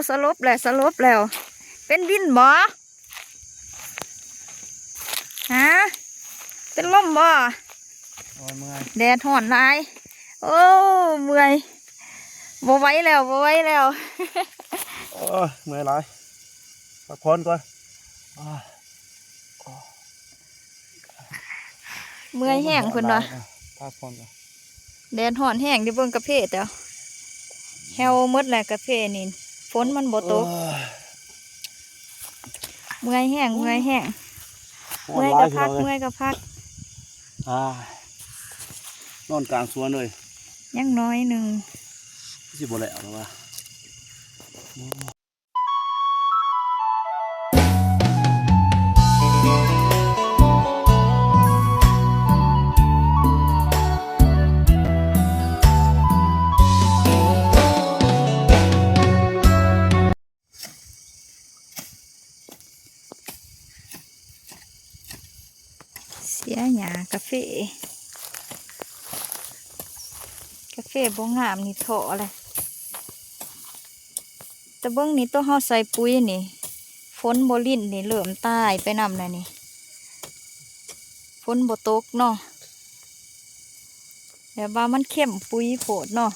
ສະຫຼົບແລ້ວ ສະຫຼົບແລ້ວ. ເປັນວິນບໍ່? ຮະ? ເປັນລົມບໍ່? ໂອ້ຍ ເມື່ອຍ ແດດຮ້ອນຫຼາຍ. ໂອ້ ເມື່ອຍ ບໍ່ໄຫວແລ້ວ ບໍ່ໄຫວແລ້ວ. ໂອ້ຍ ເມື່ອຍຫຼາຍ ພັກຜ່ອນກ່ອນ. ເມື່ອຍແຮງເພິ່ນວ່າ ພັກຜ່ອນກ່ອນ. ແດດຮ້ອນແຮງເດ້ ເບິ່ງກາເຟແຕ່ ແຫ້ວໝົດແຫຼະກາເຟນີ້ ຝົນມັນບໍ່ຕົກ. ໂອ້ຍ ເມື່ອຍແຮງ ເມື່ອຍແຮງ ເມື່ອຍກໍພັກ ເມື່ອຍກໍພັກ. ອ່າ ນອນກາງສວນເລີຍ ຍັງໜ້ອຍໜຶ່ງ ຊິບໍ່ແລ້ວແລ້ວວ່າ. ເສຍຫຍ້າກາເຟ ກາເຟບໍ່ງາມນີ້ ເທາະແຫຼະ. ແຕ່ເບິ່ງນີ້ ໂຕເຮົາໃສ່ປຸ໋ຍນີ້ ຝົນບໍ່ລິນນີ້ ເລີ່ມຕາຍໄປນຳແລ້ວນີ້ ຝົນບໍ່ຕົກເນາະ. ແບບວ່າມັນເຄັມປຸ໋ຍໂພດເນາະ.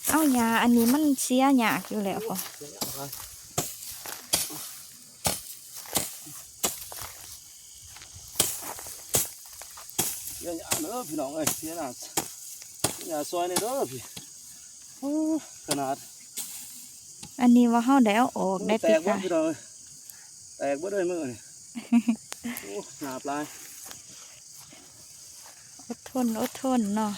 ເອົາ ຫຍ້າອັນນີ້ມັນເສຍຍາກຢູ່ແລ້ວ ເສຍຫຍ້າເດີພີ່ນ້ອງເອີຍ ເສຍຫຍ້າ ຫຍ້າຊ່ອຍແດ່ເດີພີ່. ໂອ້ ຂະໜາດ ອັນນີ້ວ່າເຮົາໄດ້ເອົາອອກໄດ້ຕິກະ ພີ່ນ້ອງເອີຍ ແຕກເບິດເລີຍມື້ນີ້. ໂອ້ ໜາບຫຼາຍ. ອົດທົນ ອົດທົນເນາະ.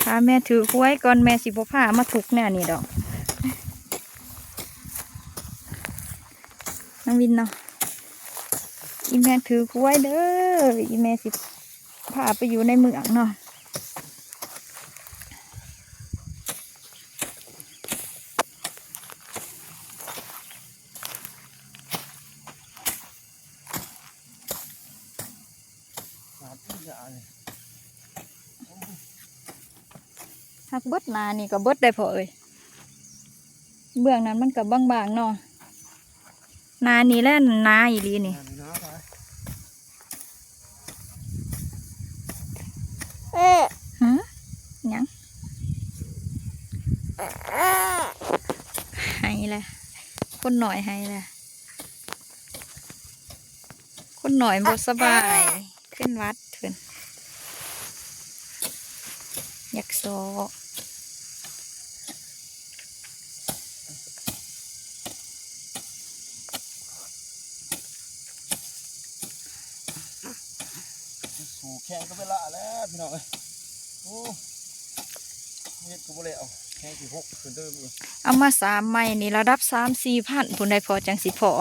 ຖ້າແມ່ຖືກຫວຍກ່ອນ ແມ່ຊິບໍ່ພາມາທຸກແນວນີ້ດອກ ນາງວິນເນາະ. ອີແມ່ຖືກຫວຍເດີ ອີແມ່ຊິພາໄປຢູ່ໃນເມືອງເນາະ. ຫາກເບິດໜ້ານີ້ກໍເບິດໄດ້ພໍ່ເອີຍ ເບື້ອງນັ້ນມັນກໍບາງໆເນາະ. ໜ້ານີ້ແຫຼະໜາອີ່ຫຼີນີ້. ຫື ຫຍັງ ໄຫ້ແຫຼະ ຄົນນ້ອຍໄຫ້ແຫຼະ ຄົນນ້ອຍບໍ່ສະບາຍ ເປັນຫວັດເພິ່ນ ຢາກຊອກ. ສູ້ແຂ່ງກັບເວລາແລ້ວພີ່ນ້ອງເອີຍ. ໂອ້ ເຮັດກໍບໍ່ແລ້ວ ແຮງຊິຫົກຂຶ້ນເດີ. ເອົາມາສາມໃໝ່ນີ້ລະດັບສາມສີ່ພັນພຸ້ນໃດ໋ ພໍຈັ່ງຊິພໍ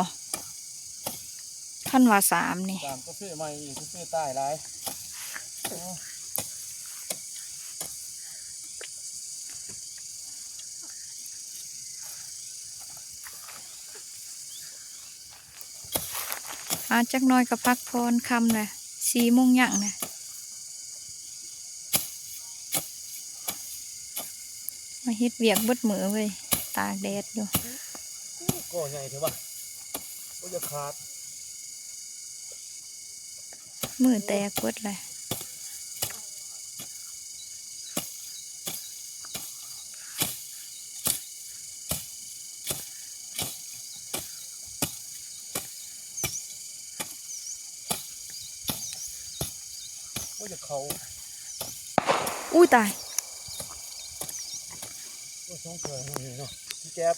ຄັນວ່າສາມນີ້ ສາມກາເຟໃໝ່ອີກ ກາເຟຕາຍຫຼາຍ. ອາ ຈັກໜ້ອຍກໍພັກຜ່ອນ ຄ່ຳແລ້ວ ສີ່ໂມງຍັງແລ້ວ ມາເຮັດວຽກເບິດມື້ເວີຍ ຕາກແດດຢູ່. ໂອ້ ກໍໃຫຍ່ແທ້ວ່າ ບໍ່ຢາກຂາດ. ມືແຕກເບິດເລີຍ ບໍ່ຢາກເຂົ້າ. ອຸ້ຍ ຕາຍ. ໂອ້ຍ ສອງເທື່ອແລ້ວນີ້ເນາະ ຊິແກບ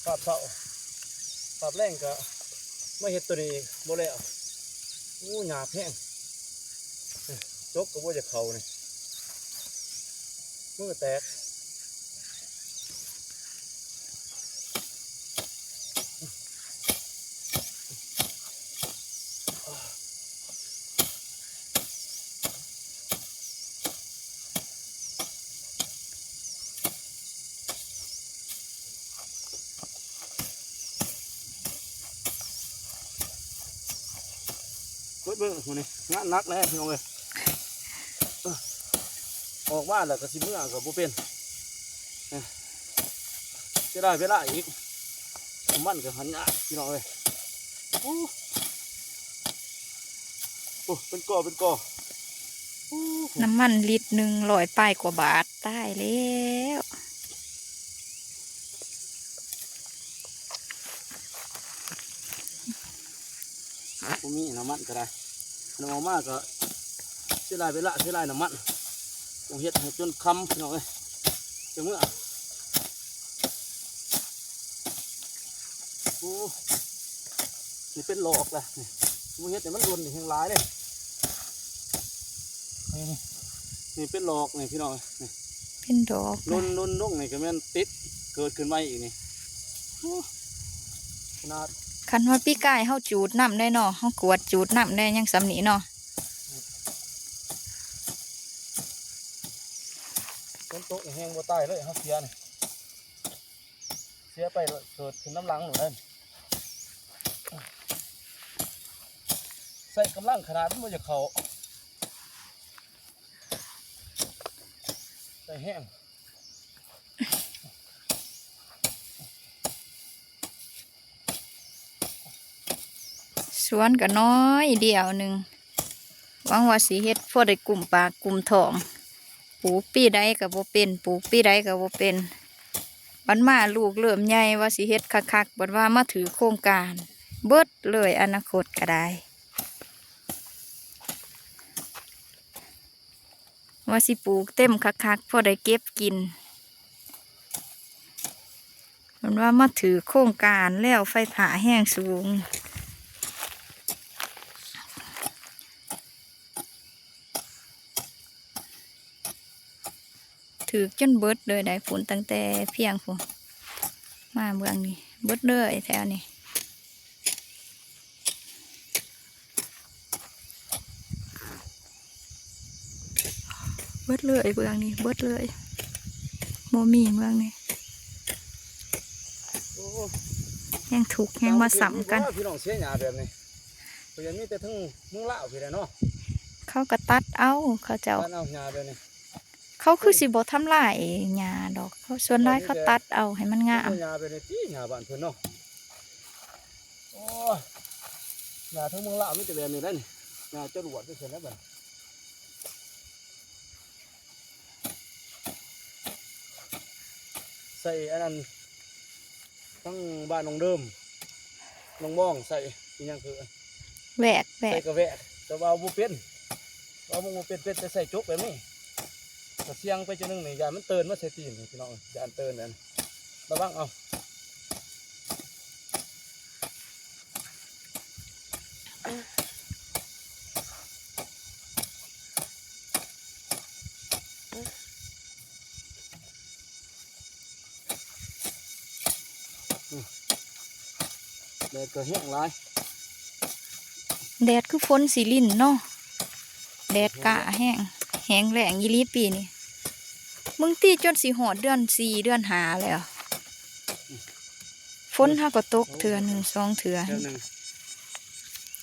ຄາບເຊົ້າ ຄາບແລງກະມາເຮັດໂຕນີ້ອີກ ບໍ່ແລ້ວ. ໂອ້ ຫຍາບແຮງ ຈົກກໍບໍ່ຢາກເຂົ້ານີ້ ມືແຕກ. ໂ ມື້ນີ້ງານໜັກແດ່ພີ່ນ້ອງເອີຍ. ເອີ ອອກມາແລ້ວກໍຊິເມືອກໍບໍ່ເປັນ ເອີ ເສຍດາຍເວລາອີກ. ນ້ຳມັນກໍຫາຍາກພີ່ນ້ອງເອີຍ. ໂອ້ ໂອ້ ເປັນກໍເປັນກໍ. ໂອ້ ນ້ຳມັນລິດໜຶ່ງຮ້ອຍປາຍກວ່າບາດ ຕາຍແລ້ວ. ບໍ່ມີນ້ຳມັນກໍໄດ້ ຄັນເອົາມາກໍເສຍດາຍເວລາ ເສຍດາຍນ້ຳມັນ ຕ້ອງເຮັດໃຫ້ຈົນຄ່ຳພີ່ນ້ອງເອີຍ ຈັ່ງເມືອ. ໂອ້ ນີ້ເປັນຫຼອກລະ ນີ້ບໍ່ເຮັດໃຫ້ມັນຫຼົ່ນນີ້ແຮງຫຼາຍເດ້. ນີ້ ນີ້ເປັນຫຼອກນີ້ພີ່ນ້ອງ ນີ້ ເປັນດອກ ຫຼົ່ນ ຫຼົ່ນລົງນີ້ກໍແມ່ນຕິດ ເກີດຂຶ້ນໃໝ່ອີກນີ້. ໂອ້ ຂະໜາດ ຄັນວ່າປີກາຍເຮົາຈູດນຳໄດ້ເນາະ ເຮົາກວດຈູດນຳໄດ້ ຍັງສ່ຳນີ້ເນາະ. ຝົນຕົກນີ້ແຮງບໍ່ຕາຍເລີຍ ເຮົາເສຍນີ້ ເສຍໄປເກີດຂຶ້ນນຳຫຼັງໂລດເດ້. ໃຊ້ກຳລັງຂະໜາດມັນບໍ່ຢາກເຂົ້າ ໃຊ້ແຮງ. ສວນກໍນ້ອຍດຽວໜຶ່ງ ຫວັງວ່າຊິເຮັດພໍໄດ້ກຸ້ມປາກກຸ້ມທ້ອງ. ປູກປີໃດກໍບໍ່ເປັນ ປູກປີໃດກໍບໍ່ເປັນ. ບັດມາລູກເລີ່ມໃຫຍ່ ວ່າຊິເຮັດຄັກໆ ບັດວ່າມາຖືກໂຄງການ ເບິດເລີຍ ອະນາຄົດກໍໄດ້. ວ່າຊິປູກເຕັມຄັກໆ ພໍໄດ້ເກັບກິນ ມັນວ່າມາຖືກໂຄງການແລ້ວ ໄຟຟ້າແຮງສູງ ຖືກຈົນເບິດເລີຍໄດ໋ ພຸ້ນ ຕັ້ງແຕ່ພຽງພຸ້ນ ມາເບື້ອງນີ້ ເບິດເລີຍແຖວນີ້. ເບິດເລີຍເບື້ອງນີ້ ເບິດເລີຍ ບໍ່ມີເບື້ອງນີ້. ໂອ້ ແຮງທຸກແຮງມາຊ້ຳກັນ ພີ່ນ້ອງເສຍຫຍ້າແບບນີ້ ກໍຍັງມີແຕ່ທາງເມືອງລາວພີ້ແຫຼະເນາະ ເຂົາກໍຕັດເອົາ ເຂົາເຈົ້າ ຕັດເອົາຫຍ້າແບບນີ້. ເຂົາຄືຊິບໍ່ທຳລາຍຫຍ້າດອກ ເຂົາສ່ວນຫຼາຍເຂົາຕັດເອົາໃຫ້ມັນງາມ. ຫຍ້າເປັນຫຍັງຕິ ຫຍ້າບ້ານເພິ່ນເນາະ. ໂອ້ຍ ຫຍ້າທາງເມືອງລາວມີແຕ່ແບບນີ້ແຫຼະນີ້ ຫຍ້າຈະຫຼວດໄປຊັ້ນແຫຼະບັດນີ້. ໃສ່ອັນນັ້ນ ທັງບ້ານໜອງເດີມ ໜອງມອງ ໃສ່ອີຫຍັງຄື ແວກ ແວກ ໃສ່ກະແວກ ແຕ່ວ່າເອົາບໍ່ເປັນ ເອົາບໍ່ເປັນ ເປັນແຕ່ໃສ່ຈົກແບບນີ້ ກະສ່ຽງໄປຈັ່ງໜຶ່ງນີ້ ຢ້ານມັນເຕີນມາໃສ່ຕີນພີ່ນ້ອງ ຢ້ານເຕີນນັ້ນ ລະວັງເອົາ. ແດດກໍແຮງຫຼາຍ ແດດຄືຝົນຊິລິນເນາະ ແດດກະແຮງ ແຮງແລ້ງອີ່ຫຼີປີນີ້ ມຶງຕິ ຈົນຊິຮອດເດືອນສີ່ເດືອນຫ້າແລ້ວ. ຝົນເຮົາກໍຕົກເທື່ອໜຶ່ງສອງເທື່ອ ເທື່ອໜຶ່ງ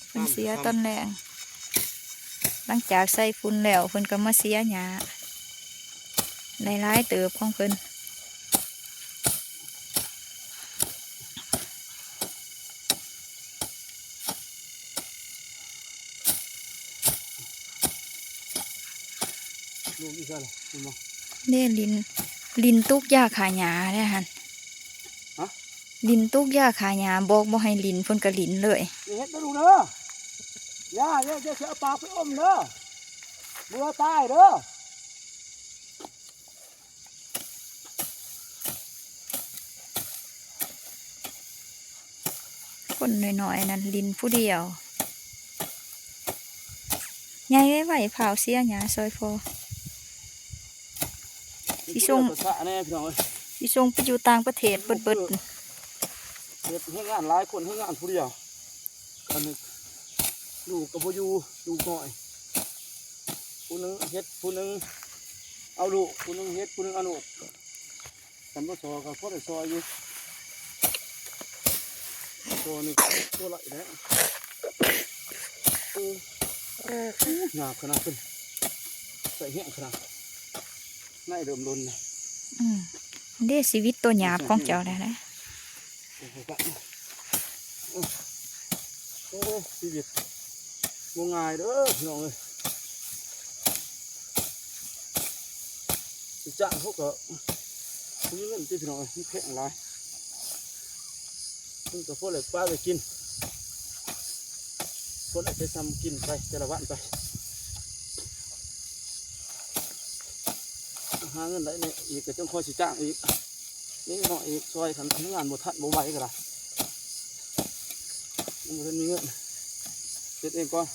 ເພິ່ນເສຍຕອນແລງ ຫຼັງຈາກໃສ່ຝຸ່ນແລ້ວ ເພິ່ນກໍມາເສຍຫຍ້າ ໄດ້ຫຼາຍເຕີບຂອງເພິ່ນ. ລູກອີກແລ້ວ ເຫັນບໍ່ ເດ້ ລິນ ລິນຕຸກຢາຂ້າຫຍ້າເດ້ຫັ້ນ ຮະ ລິນຕຸກຢາຂ້າຫຍ້າ ບອກບໍ່ໃຫ້ລິນ ເພິ່ນກໍລິນເລີຍ. ຢ່າເຮັດເດີລູກເດີ ຢ່າ ຢ່າ ຢ່າຊິເອົາປາກໄປອົມເດີ ເບື່ອຕາຍເດີ. ຄົນນ້ອຍໆນັ້ນຫຼິ້ນຜູ້ດຽວ ໃຫຍ່ໄວໆ ຟ້າວເສຍຫຍ້າຊ່ອຍພໍ່ ຊິສົ່ງ ແດ່ພີ່ນ້ອງເອີຍ ຊິສົ່ງໄປຢູ່ຕ່າງປະເທດເບິດໆ ເຮັດແຮງງານຫຼາຍຄົນ ແຮງງານຜູ້ດຽວ ອັນນີ້ລູກກໍບໍ່ຢູ່ ລູກນ້ອຍ ຜູ້ໜຶ່ງເຮັດ ຜູ້ໜຶ່ງເອົາລູກ ຜູ້ໜຶ່ງເຮັດ ຜູ້ໜຶ່ງເອົາລູກ ຄັນບໍ່ຊໍກໍພໍໄດ້ຊອຍຢູ່ ຊໍນີ້ກໍບໍ່ໄດ້ແລ້ວ ເອີ ໂອ້ ຍາວຂະໜາດເພິ່ນ ໃສ່ແຮງຂະໜາດ ໃນເລີ່ມຫຼົ່ນນະ. ອືມ ເດ້ ຊີວິດໂຕຫຍາບຂອງເຈົ້າແທ້ນະ. ໂອ້ໂຫ ໂອ້ ຊີວິດບໍ່ງ່າຍເດີພີ່ນ້ອງເອີຍ. ຊິຈ້າງເຂົາກໍບໍ່ມີເງິນຕິພີ່ນ້ອງເອີຍ ມັນແພງຫຼາຍ. ມັນກໍພໍໄດ້ປາໄດ້ກິນ ພໍໄດ້ແຕ່ຊ່ຳກິນໄປແຕ່ລະວັນໄປ. ຫາເງິນໄດ້ນີ້ອີກກໍຈັ່ງຄ່ອຍຊິຈ້າງອີກ ນິດໜ້ອຍອີກ ຊ່ອຍຄັນທຳງານບໍ່ທັນບໍ່ໄຫວກໍໄດ້. ຍັງບໍ່ທັນມີເງິນ ເຮັດເອງກ່ອນ.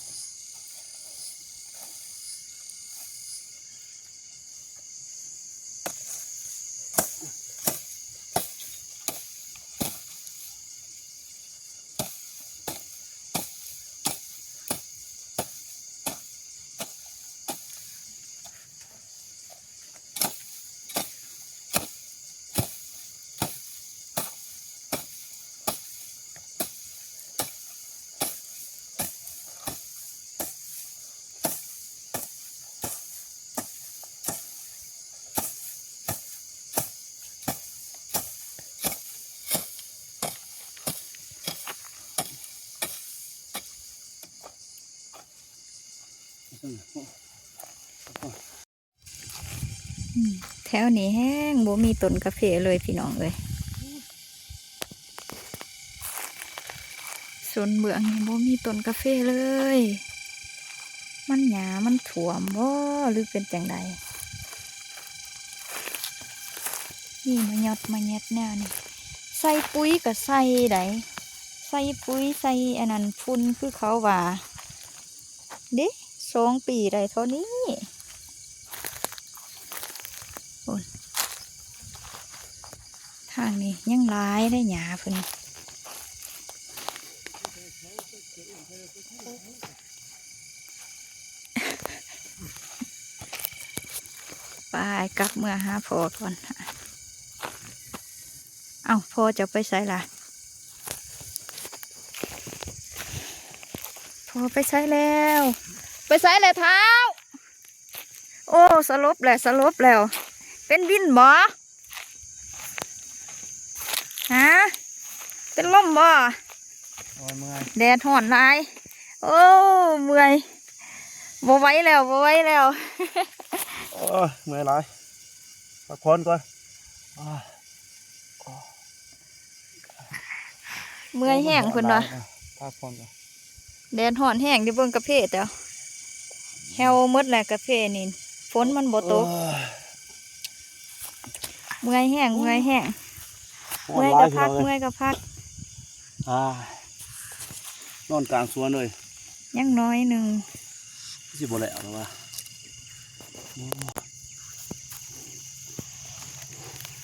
ອືມ ແຖວນີ້ແຮງບໍ່ມີຕົ້ນກາເຟເລີຍພີ່ນ້ອງເອີຍ. ໂຊນເບື້ອງນີ້ບໍ່ມີຕົ້ນກາເຟເລີຍ. ມັນຫຍ້າມັນຖ້ວມບໍ່ ຫຼືເປັນຈັ່ງໃດ? ມີມະຫຍອດມະແຫຍດແນວນີ້. ໃສ່ປຸ໋ຍກໍໃສ່ໃດ໋ ໃສ່ປຸ໋ຍ ໃສ່ອັນນັ້ນຝຸ່ນຄືເຂົາວ່າ. ເດ້ ສອງປີໄດ້ເທົ່ານີ້. ໂອ້ຍ ທາງນີ້ຍັງຫຼາຍເດ້ຫຍ້າເພິ່ນ. ໄປ ກັບເມືອຫາພໍ່ກ່ອນ. ເອົ້າ ພໍ່ເຈົ້າໄປໃສລະ? ພໍ່ໄປໃສແລ້ວ? ໄປໃສແລ້ວທ້າວ? ໂອ້ ສະຫຼົບແລ້ວ ສະຫຼົບແລ້ວ. ເປັນວິນບໍ່? ຮະ? ເປັນລົມບໍ່? ໂອ້ຍ ເມື່ອຍ ແດດຮ້ອນຫຼາຍ. ໂອ້ ເມື່ອຍ ບໍ່ໄຫວແລ້ວ ບໍ່ໄຫວແລ້ວ. ໂອ້ຍ ເມື່ອຍຫຼາຍ ພັກຜ່ອນກ່ອນ. ໂອ້ຍ ເມື່ອຍແຮງເພິ່ນວ່າ ພັກຜ່ອນກ່ອນ. ແດດຮ້ອນແຮງເດ້ ເບິ່ງກາເຟແຕ່ ແຫ້ວໝົດແລ້ວກາເຟນີ້ ຝົນມັນບໍ່ຕົກ. ໂອ້ຍ ເມື່ອຍແຮງ ເມື່ອຍແຮງ. ເມື່ອຍກໍພັກ ເມື່ອຍກໍພັກ. ອ່າ ນອນກາງສວນເລີຍ ຍັງໜ້ອຍໜຶ່ງ. ຄືຊິບໍ່ແລ້ວແລ້ວວະ?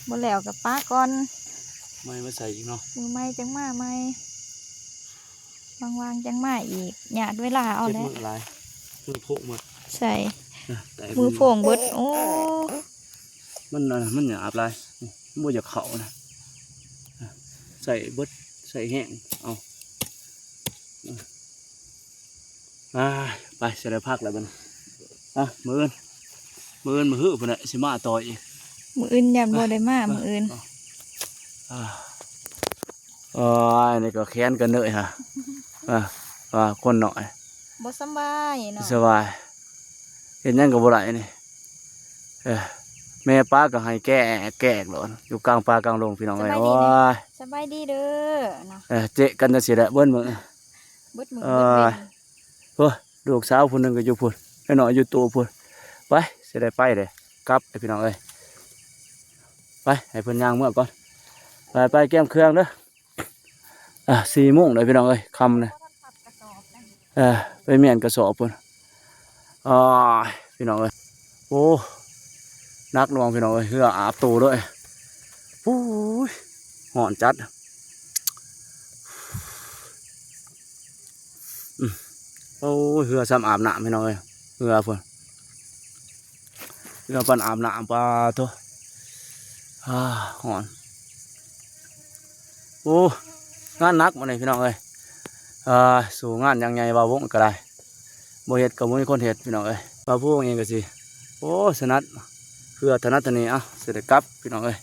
ບໍ່ແລ້ວກໍປະກ່ອນ ໃໝ່ມາໃສ່ອີກເນາະ. ມື້ໃໝ່ຈັ່ງມາໃໝ່ ວ່າງໆ ຈັ່ງມາອີກ ຍາດເວລາເອົາແຫຼະ. ເຈັບມືຫຼາຍ ມືໂພງໝົດ. ໃສ່ ນະ ແຕ່ ມືໂພງເບິດ. ໂອ້ ມັນ ມັນຫຍາບຫຼາຍ ມັນບໍ່ຢາກເຂົ້ານະ. ໃສ່ເບິດ ໃສ່ແຮງເອົາ. ອ່າ ໄປ ຊິໄດ້ພັກແລ້ວບັດນີ້. ອ່ະ ມື້ອື່ນ ມື້ອື່ນມື້ຮືພຸ້ນແຫຼະ ຊິມາຕໍ່ອີກ. ມື້ອື່ນຢ້ານບໍ່ໄດ້ມາ ມື້ອື່ນ. ອ່າ ໂອ້ຍ ນີ້ກໍແຂນກັນເລີຍຫະ. ອ່າ ວ່າຄົນໜ້ອຍ ບໍ່ສະບາຍເນາະ. ສະບາຍ ເຮັດຫຍັງກໍບໍ່ໄດ້ນີ້. ເອີ ແມ່ປາກໍໄຫ້ແກະແກະໂລດ ຢູ່ກາງປ່າກາງດົງ ພີ່ນ້ອງເອີຍ. ໂອ້ຍ ສະບາຍດີເດີເນາະ. ເອີ ເຈະກັນຈັ່ງຊີ້ແຫຼະເບິດມື້ ເບິດມື້ ເອີ ເບິດເວັນ. ໂອ້ຍ ລູກສາວຜູ້ໜຶ່ງກໍຢູ່ພຸ້ນ ນ້ອຍຢູ່ຕູ້ພຸ້ນ. ໄປ ຊິໄດ້ໄປເດ້ ກັບ ພີ່ນ້ອງເອີຍ. ໄປ ໃຫ້ເພິ່ນຍ່າງເມືອກ່ອນ. ໄປ ໄປກຽມເຄື່ອງເດີ. ອ່າ ສີ່ໂມງແລ້ວ ພີ່ນ້ອງເອີຍ ຄ່ຳແລ້ວ. ເອີ ໄປມ້ຽນກະສອບພຸ້ນ. ໂອ້ຍ ພີ່ນ້ອງເອີຍ ໂອ້ ໜັກໜ່ວງ ພີ່ນ້ອງເອີຍ ເຮືອອາບໂຕເລີຍ. ໂອ້ຍ ຮ້ອນຈັດ. ອືມ ໂອ້ຍ ເຮືອຊ່ຳອາບນ້ຳ ພີ່ນ້ອງເອີຍ ເຮືອພຸ້ນ. ເຮືອປານອາບນ້ຳ ປາໂທ້ ອ່າ ຮ້ອນ. ໂອ້ ງານໜັກມື້ນີ້ ພີ່ນ້ອງເອີຍ. ອ່າ ສູ້ງານຢ່າງໃຫຍ່ ບ່າວວົງກໍໄດ້. ບໍ່ເຮັດກໍບໍ່ມີຄົນເຮັດພີ່ນ້ອງເອີຍ. ບ່າວພູວົງເອງກໍຊິ ໂອ້ ຖະໜັດ ເຮືອຖະໜັດທາງນີ້ ເອົ້າ ຊິໄດ້ກັບພີ່ນ້ອງເອີຍ.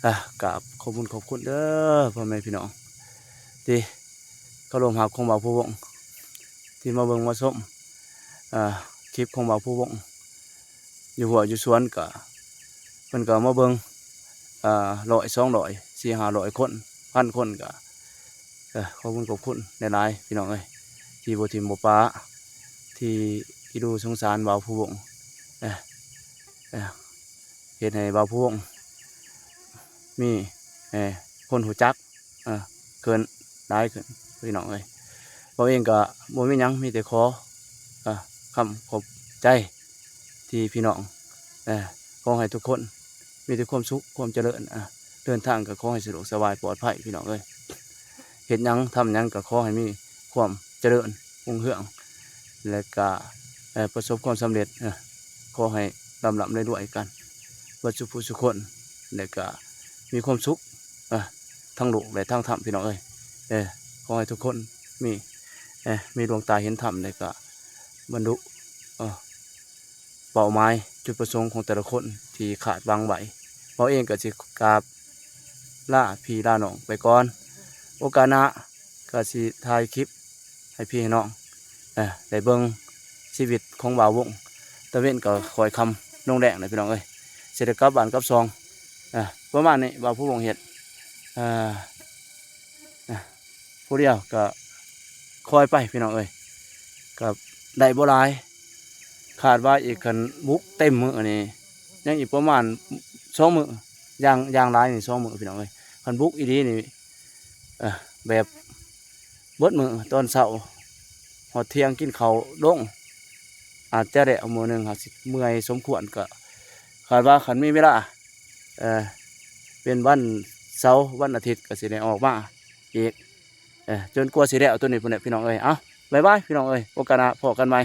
ອ່າ ກາບຂອບຄຸນຂອບຄຸນເດີພໍ່ແມ່ພີ່ນ້ອງ ທີ່ເຄົາລົບຮັກຂອງບ່າວພູວົງ ທີ່ມາເບິ່ງມາຊົມ ອ່າ ຄລິບຂອງບ່າວພູວົງ ຢູ່ຮົ້ວຢູ່ສວນກະ ເພິ່ນກໍມາເບິ່ງ ອ່າ ຮ້ອຍ ສອງຮ້ອຍ ສີ່ຫ້າຮ້ອຍຄົນ ພັນຄົນ ກະ ເອີ ຂອບຄຸນຂອບຄຸນຫຼາຍໆ ພີ່ນ້ອງເອີຍ ທີ່ບໍ່ຖິ້ມບໍ່ປະ ທີ່ອີດູສົງສານບ່າວພູວົງ ເອີ ເອີ ເຮັດໃຫ້ບ່າວພູວົງມີ ເອີ ຄົນຮູ້ຈັກ ເອີ ຂຶ້ນ ຫຼາຍຂຶ້ນ ພີ່ນ້ອງເອີຍ. ເຮົາເອງກໍບໍ່ມີຫຍັງ ມີແຕ່ຂໍ ເອີ ຄຳຂອບໃຈທີ່ພີ່ນ້ອງ ເອີ ຂໍໃຫ້ທຸກຄົນມີແຕ່ຄວາມສຸກຄວາມຈະເລີນ ເດີນທາງກໍຂໍໃຫ້ສະດວກສະບາຍປອດໄພ ພີ່ນ້ອງເອີຍ. ເຮັດຫຍັງທຳຫຍັງກໍຂໍໃຫ້ມີຄວາມຈະເລີນຮຸ່ງເຮືອງ ແລະກະ ເອີ ປະສົບຄວາມສຳເລັດ ເອີ ຂໍໃຫ້ລ່ຳໆລວຍໆກັນເບິດສູ່ຜູ້ສູ່ຄົນ ແລະກະມີຄວາມສຸກ ເອີ ທັງໂລກ ແລະທາງທຳ ພີ່ນ້ອງເອີຍ. ເອີ ຂໍໃຫ້ທຸກຄົນມີ ເອີ ມີດວງຕາເຫັນທຳ ແລະກະບັນລຸ ເອີ ເປົ້າໝາຍຈຸດປະສົງຂອງແຕ່ລະຄົນທີ່ຄາດຫວັງໄວ້. ເຮົາເອງກໍຊິກາບລາພີ່ລານ້ອງໄປກ່ອນ. ໂອກາດໜ້າກໍຊິຖ່າຍຄລິບໃຫ້ພີ່ໃຫ້ນ້ອງ ເອີ ໄດ້ເບິ່ງຊີວິດຂອງບ່າວວົງ ຕາເວັນກໍຄ່ອຍຄ່ຳລົງແລງແລ້ວ ພີ່ນ້ອງເອີຍ ຊິໄດ້ກັບບ້ານກັບຊ່ອງ. ເອີ ປະມານນີ້ ບ່າວພູວົງເຮັດ ເອີ ນະ ຜູ້ດຽວກໍຄ່ອຍໄປ ພີ່ນ້ອງເອີຍ ກໍໄດ້ບໍ່ຫຼາຍ. ຄາດວ່າອີກ ຄັນບຸກເຕັມມື້ນີ້ ຍັງອີກປະມານສອງມື້ ຢ່າງ ຢ່າງຫຼາຍນີ້ສອງມື້ ພີ່ນ້ອງເອີຍ. ຄັນບຸກອີ່ຫຼີນີ້ ເອີ ແບບເບິດມື້ ຕອນເຊົ້າຮອດທ່ຽງກິນເຂົ້າລົງ ອາດຈະໄດ້ເອົາມື້ໜຶ່ງ ຫາກຊິເມື່ອຍສົມຄວນ. ກໍຄາດວ່າຄັນມີເວລາ ເອີ ເປັນວັນເສົາ ວັນອາທິດ ກໍຊິໄດ້ອອກມາອີກ ເອີ ຈົນກວ່າຊິແລ້ວໂຕນີ້ພຸ້ນແຫຼະ ພີ່ນ້ອງເອີຍ. ເອົ້າ ບາຍບາຍ ພີ່ນ້ອງເອີຍ ໂອກາດໜ້າພໍ້ກັນໃໝ່.